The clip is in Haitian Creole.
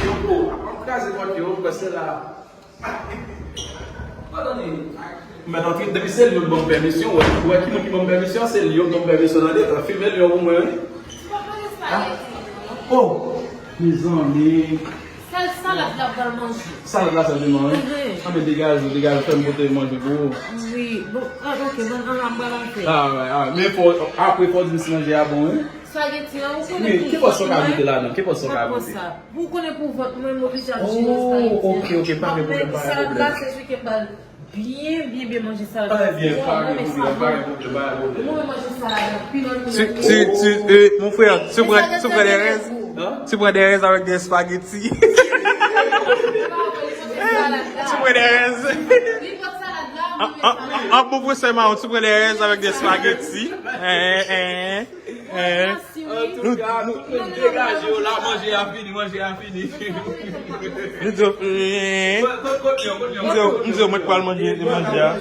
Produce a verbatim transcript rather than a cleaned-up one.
Yo, ap kraze pòt yo, m kwè se la. Mèt antre, depi se li yo k ban m pèmisyon, wè, wè ki moun ki ban m pèmisyon, se li yo k ban m pèmisyon, tande, fime li yo pou mwen, wi. Oh, mezanmi. Sèl salad la pral manje. Salad la sèlman, wi. Mhm. Ah, men degaje, degaje, fè m pote manje pou ou. Wi, bon, ah, ok, bon, an, an, mwen, mwen fè. Ah, wè, ah, men fò, apre fò di m si manje a bon, wi. Spaghetti an, ou konnen. Wi, ki pòsyon ka mete ladan? Ki pòsyon ka mete? Ou konnen pou vant mwen, m oblije ap jere spaghetti an. Oh, ok, ok, pa gen pwoblèm, pa gen pwoblèm. Salad la, se jan ke m pral byen, byen, byen manje salad la. Ebyen, pa gen pwoblèm, pa gen pwoblèm, pa gen pwoblèm. Mwen manje salad anpil, anpil, anpil. Tu, tu, euh, mon frère, tu prends, tu prends des raises? Hein? Tu prends des raises avec des spaghettis? Tu prends des raises? An, an, an, an bon pwofesè mawon, tu prends des raises avec des spaghettis? Hein, hein, hein. Antouka, tout moun degaje yo la, manje a fini, manje a fini. M di yo, eh. M di yo, m di yo, mwen t pral manje, manje a.